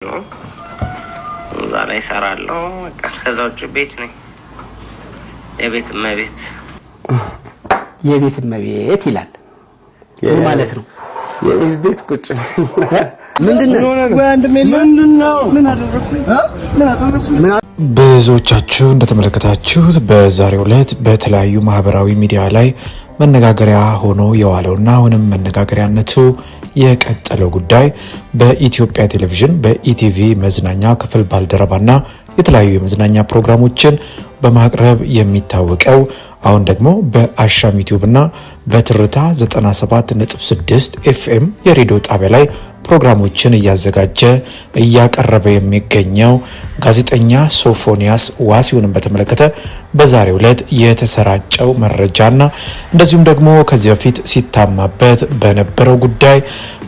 ነው። እዛ ላይ እሰራለሁ። በቃ ከዛ ውጭ ቤት ነኝ። የቤት እመቤት። የቤት እመቤት ይላል። ምን ማለት ነው? የቤት ቤት ቁጭ። ብዙዎቻችሁ እንደተመለከታችሁት በዛሬው ዕለት በተለያዩ ማህበራዊ ሚዲያ ላይ መነጋገሪያ ሆኖ የዋለውና አሁንም መነጋገሪያነቱ የቀጠለው ጉዳይ በኢትዮጵያ ቴሌቪዥን በኢቲቪ መዝናኛ ክፍል ባልደረባና የተለያዩ የመዝናኛ ፕሮግራሞችን በማቅረብ የሚታወቀው፣ አሁን ደግሞ በአሻም ዩቲዩብ እና በትርታ 97.6 ኤፍኤም የሬዲዮ ጣቢያ ላይ ፕሮግራሞችን እያዘጋጀ እያቀረበ የሚገኘው ጋዜጠኛ ሶፎንያስ ዋሲሁንን በተመለከተ በዛሬው ዕለት የተሰራጨው መረጃና እንደዚሁም ደግሞ ከዚህ በፊት ሲታማበት በነበረው ጉዳይ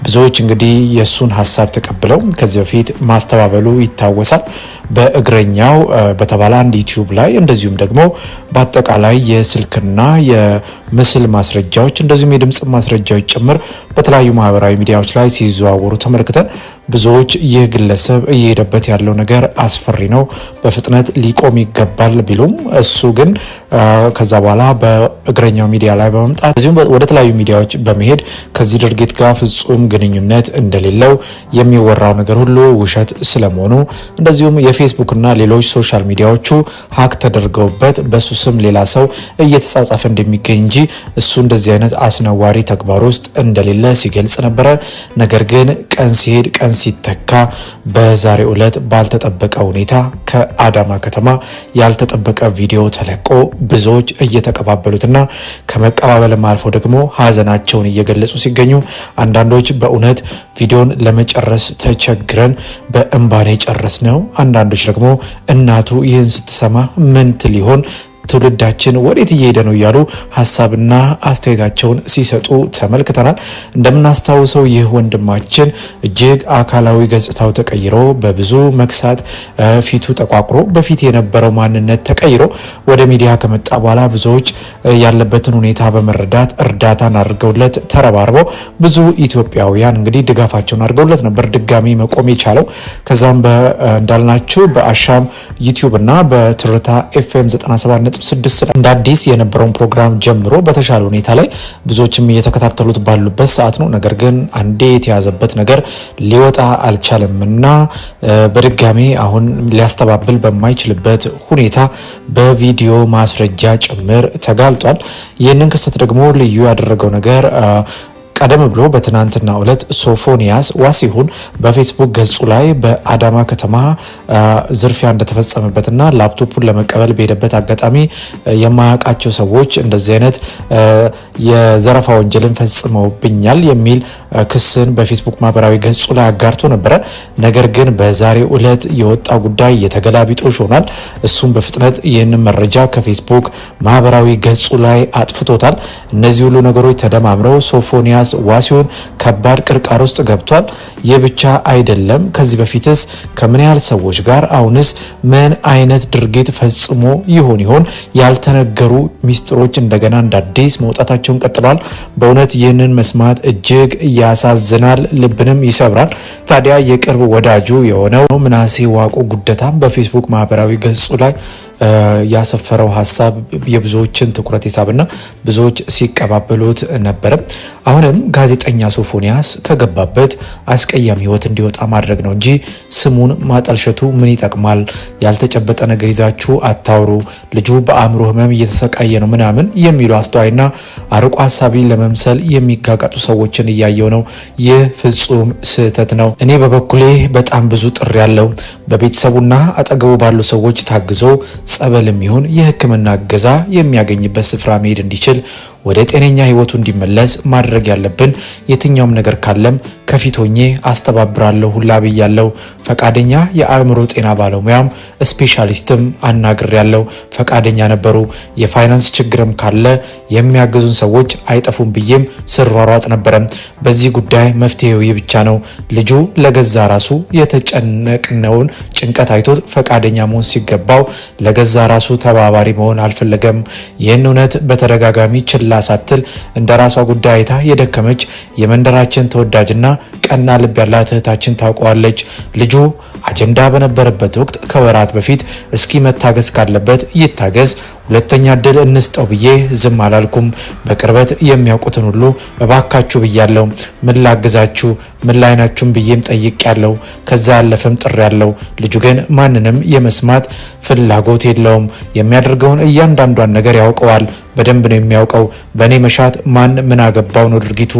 ብዙዎች እንግዲህ የእሱን ሀሳብ ተቀብለው ከዚህ በፊት ማስተባበሉ ይታወሳል። በእግረኛው በተባለ አንድ ዩቲዩብ ላይ እንደዚሁም ደግሞ በአጠቃላይ የስልክና የምስል ማስረጃዎች እንደዚሁም የድምፅ ማስረጃዎች ጭምር በተለያዩ ማህበራዊ ሚዲያዎች ላይ ሲዘዋወሩ ተመልክተን ብዙዎች ይህ ግለሰብ እየሄደበት ያለው ነገር አስፈሪ ነው፣ በፍጥነት ሊቆም ይገባል ቢሉም፣ እሱ ግን ከዛ በኋላ በእግረኛው ሚዲያ ላይ በመምጣት እዚሁም ወደ ተለያዩ ሚዲያዎች በመሄድ ከዚህ ድርጊት ጋር ፍጹም ግንኙነት እንደሌለው፣ የሚወራው ነገር ሁሉ ውሸት ስለመሆኑ፣ እንደዚሁም የፌስቡክና ሌሎች social ሚዲያዎቹ hack ተደርገውበት በሱ ስም ሌላ ሰው እየተጻጻፈ እንደሚገኝ እንጂ እሱ እንደዚህ አይነት አስነዋሪ ተግባር ውስጥ እንደሌለ ሲገልጽ ነበረ። ነገር ግን ቀን ሲሄድ ቀን ሲተካ በዛሬው ዕለት ባልተጠበቀ ሁኔታ ከአዳማ ከተማ ያልተጠበቀ ቪዲዮ ተለቆ ብዙዎች እየተቀባበሉትና ከመቀባበልም አልፈው ደግሞ ሀዘናቸውን እየገለጹ ሲገኙ፣ አንዳንዶች በእውነት ቪዲዮን ለመጨረስ ተቸግረን በእንባኔ ጨረስ ነው፣ አንዳንዶች ደግሞ እናቱ ይህን ስትሰማ ምን ትል ይሆን፣ ትውልዳችን ወዴት እየሄደ ነው እያሉ ሀሳብና አስተያየታቸውን ሲሰጡ ተመልክተናል። እንደምናስታውሰው ይህ ወንድማችን እጅግ አካላዊ ገጽታው ተቀይሮ፣ በብዙ መክሳት ፊቱ ጠቋቁሮ፣ በፊት የነበረው ማንነት ተቀይሮ ወደ ሚዲያ ከመጣ በኋላ ብዙዎች ያለበትን ሁኔታ በመረዳት እርዳታን አድርገውለት፣ ተረባርበው ብዙ ኢትዮጵያውያን እንግዲህ ድጋፋቸውን አድርገውለት ነበር ድጋሚ መቆም የቻለው። ከዛም እንዳልናችሁ በአሻም ዩቲዩብ እና በትርታ ኤፍኤም 97.6 እንደ አዲስ የነበረውን ፕሮግራም ጀምሮ በተሻለ ሁኔታ ላይ ብዙዎችም እየተከታተሉት ባሉበት ሰዓት ነው። ነገር ግን አንዴ የተያዘበት ነገር ሊወጣ አልቻለም እና በድጋሚ አሁን ሊያስተባብል በማይችልበት ሁኔታ በቪዲዮ ማስረጃ ጭምር ተጋልጧል። ይህንን ክስተት ደግሞ ልዩ ያደረገው ነገር ቀደም ብሎ በትናንትናው ዕለት ሶፎንያስ ዋሲሁን በፌስቡክ ገጹ ላይ በአዳማ ከተማ ዝርፊያ እንደተፈጸመበትና ላፕቶፑን ለመቀበል በሄደበት አጋጣሚ የማያውቃቸው ሰዎች እንደዚህ አይነት የዘረፋ ወንጀልን ፈጽመውብኛል የሚል ክስን በፌስቡክ ማህበራዊ ገጹ ላይ አጋርቶ ነበረ። ነገር ግን በዛሬው ዕለት የወጣ ጉዳይ የተገላቢጦሽ ሆኗል። እሱም በፍጥነት ይህንን መረጃ ከፌስቡክ ማህበራዊ ገጹ ላይ አጥፍቶታል። እነዚህ ሁሉ ነገሮች ተደማምረው ሶፎንያስ ዋሲሁን ከባድ ቅርቃር ውስጥ ገብቷል። ይህ ብቻ አይደለም። ከዚህ በፊትስ ከምን ያህል ሰዎች ጋር፣ አሁንስ ምን አይነት ድርጊት ፈጽሞ ይሆን? ያልተነገሩ ሚስጥሮች እንደገና እንደ አዲስ መውጣታቸውን ቀጥለዋል። በእውነት ይህንን መስማት እጅግ ያሳዝናል፣ ልብንም ይሰብራል። ታዲያ የቅርብ ወዳጁ የሆነው ምናሴ ዋቁ ጉደታም በፌስቡክ ማህበራዊ ገጹ ላይ ያሰፈረው ሀሳብ የብዙዎችን ትኩረት የሳብና ብዙዎች ሲቀባበሉት ነበረ። አሁንም ጋዜጠኛ ሶፎንያስ ከገባበት አስቀያሚ ሕይወት እንዲወጣ ማድረግ ነው እንጂ ስሙን ማጠልሸቱ ምን ይጠቅማል? ያልተጨበጠ ነገር ይዛችሁ አታውሩ፣ ልጁ በአእምሮ ሕመም እየተሰቃየ ነው ምናምን የሚሉ አስተዋይና አርቆ ሀሳቢ ለመምሰል የሚጋጋጡ ሰዎችን እያየው ነው። ይህ ፍጹም ስህተት ነው። እኔ በበኩሌ በጣም ብዙ ጥሪ ያለው በቤተሰቡና አጠገቡ ባሉ ሰዎች ታግዞ ጸበልም ይሁን የሕክምና እገዛ የሚያገኝበት ስፍራ መሄድ እንዲችል፣ ወደ ጤነኛ ህይወቱ እንዲመለስ ማድረግ ያለብን የትኛውም ነገር ካለም ከፊት ሆኜ አስተባብራለሁ ሁላ ብያለሁ። ፈቃደኛ የአእምሮ ጤና ባለሙያም ስፔሻሊስትም አናግሬያለሁ። ፈቃደኛ ነበሩ። የፋይናንስ ችግርም ካለ የሚያግዙን ሰዎች አይጠፉም ብዬም ስሯሯጥ ነበረ። በዚህ ጉዳይ መፍትሄው ይህ ብቻ ነው። ልጁ ለገዛ ራሱ የተጨነቅነውን ጭንቀት አይቶት ፈቃደኛ መሆን ሲገባው ለገዛ ራሱ ተባባሪ መሆን አልፈለገም። ይህን እውነት በተደጋጋሚ ችላ ችላ ሳትል እንደ ራሷ ጉዳይ አይታ የደከመች የመንደራችን ተወዳጅና ቀና ልብ ያላት እህታችን ታውቀዋለች። ልጁ አጀንዳ በነበረበት ወቅት ከወራት በፊት እስኪ መታገስ ካለበት ይታገስ፣ ሁለተኛ እድል እንስጠው ብዬ ዝም አላልኩም። በቅርበት የሚያውቁትን ሁሉ እባካችሁ ብያለው። ምን ላግዛችሁ፣ ምን ላይ ናችሁም ብዬም ጠይቄያለሁ። ከዛ ያለፈም ጥሪ ያለው። ልጁ ግን ማንንም የመስማት ፍላጎት የለውም። የሚያደርገውን እያንዳንዷን ነገር ያውቀዋል። በደንብ ነው የሚያውቀው። በእኔ መሻት ማን ምን አገባው ነው ድርጊቱ።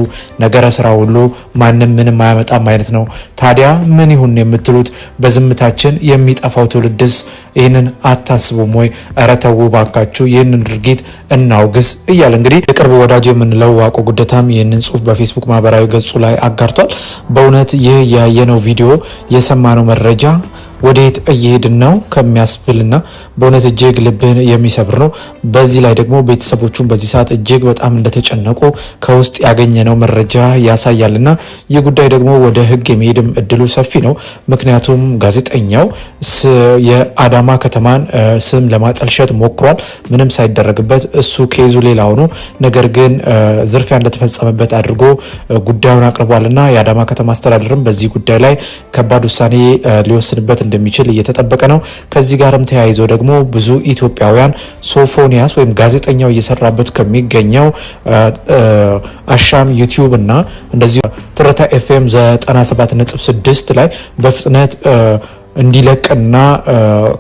ነገረ ስራ ሁሉ ማንም ምንም አያመጣም አይነት ነው። ታዲያ ምን ይሁን የምትሉት? በዝምታችን የሚጠፋው ትውልድስ ይህንን አታስቡም ወይ? ኧረ ተው ባካችሁ፣ ይህንን ድርጊት እናውግዝ እያለ እንግዲህ የቅርብ ወዳጁ የምንለው ዋቆ ጉደታም ይህንን ጽሁፍ በፌስቡክ ማህበራዊ ገጹ ላይ አጋርቷል። በእውነት ይህ ያየነው ቪዲዮ፣ የሰማነው መረጃ ወዴት እየሄድን ነው ከሚያስብልና በእውነት እጅግ ልብን የሚሰብር ነው። በዚህ ላይ ደግሞ ቤተሰቦቹን በዚህ ሰዓት እጅግ በጣም እንደተጨነቁ ከውስጥ ያገኘነው መረጃ ያሳያልና ይህ ጉዳይ ደግሞ ወደ ሕግ የመሄድም እድሉ ሰፊ ነው። ምክንያቱም ጋዜጠኛው የአዳማ ከተማን ስም ለማጠልሸት ሞክሯል። ምንም ሳይደረግበት እሱ case ኡ ሌላ ሆኖ ነገር ግን ዝርፊያ እንደተፈጸመበት አድርጎ ጉዳዩን አቅርቧልና የአዳማ ከተማ አስተዳደርም በዚህ ጉዳይ ላይ ከባድ ውሳኔ ሊወስንበት እንደሚችል እየተጠበቀ ነው። ከዚህ ጋርም ተያይዞ ደግሞ ብዙ ኢትዮጵያውያን ሶፎንያስ ወይም ጋዜጠኛው እየሰራበት ከሚገኘው አሻም ዩቲዩብ እና እንደዚሁ ትርታ ኤፍኤም 97.6 ላይ በፍጥነት እንዲለቅና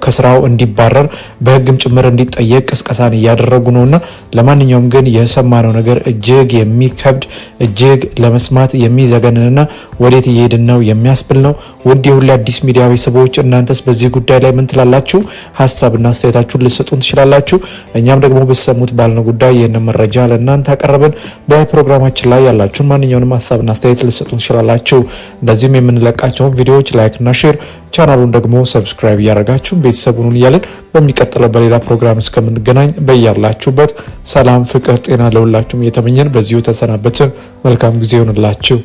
ከስራው እንዲባረር፣ በህግም ጭምር እንዲጠየቅ ቅስቀሳን እያደረጉ ነውና ለማንኛውም ግን የሰማነው ነገር እጅግ የሚከብድ፣ እጅግ ለመስማት የሚዘገንንና ወዴት እየሄድን ነው የሚያስብል ነው። ውድ የሁሌ አዲስ ሚዲያ ቤተሰቦች፣ እናንተስ በዚህ ጉዳይ ላይ ምን ትላላችሁ? ሀሳብና አስተያየታችሁን ልትሰጡን ትችላላችሁ። እኛም ደግሞ ብትሰሙት ባልነው ጉዳይ ይህንን መረጃ ለእናንተ አቀረብን። በፕሮግራማችን ላይ ያላችሁን ማንኛውንም ሀሳብና አስተያየት ልትሰጡን ትችላላችሁ። እንደዚሁም የምንለቃቸውን ቪዲዮዎች like ና share፣ ቻናሉን ደግሞ subscribe እያደረጋችሁ ቤተሰቡን እያልን በሚቀጥለው በሌላ ፕሮግራም እስከምንገናኝ በያላችሁበት ሰላም፣ ፍቅር፣ ጤና ለሁላችሁም እየተመኘን በዚሁ ተሰናበትን። መልካም ጊዜ ይሆንላችሁ።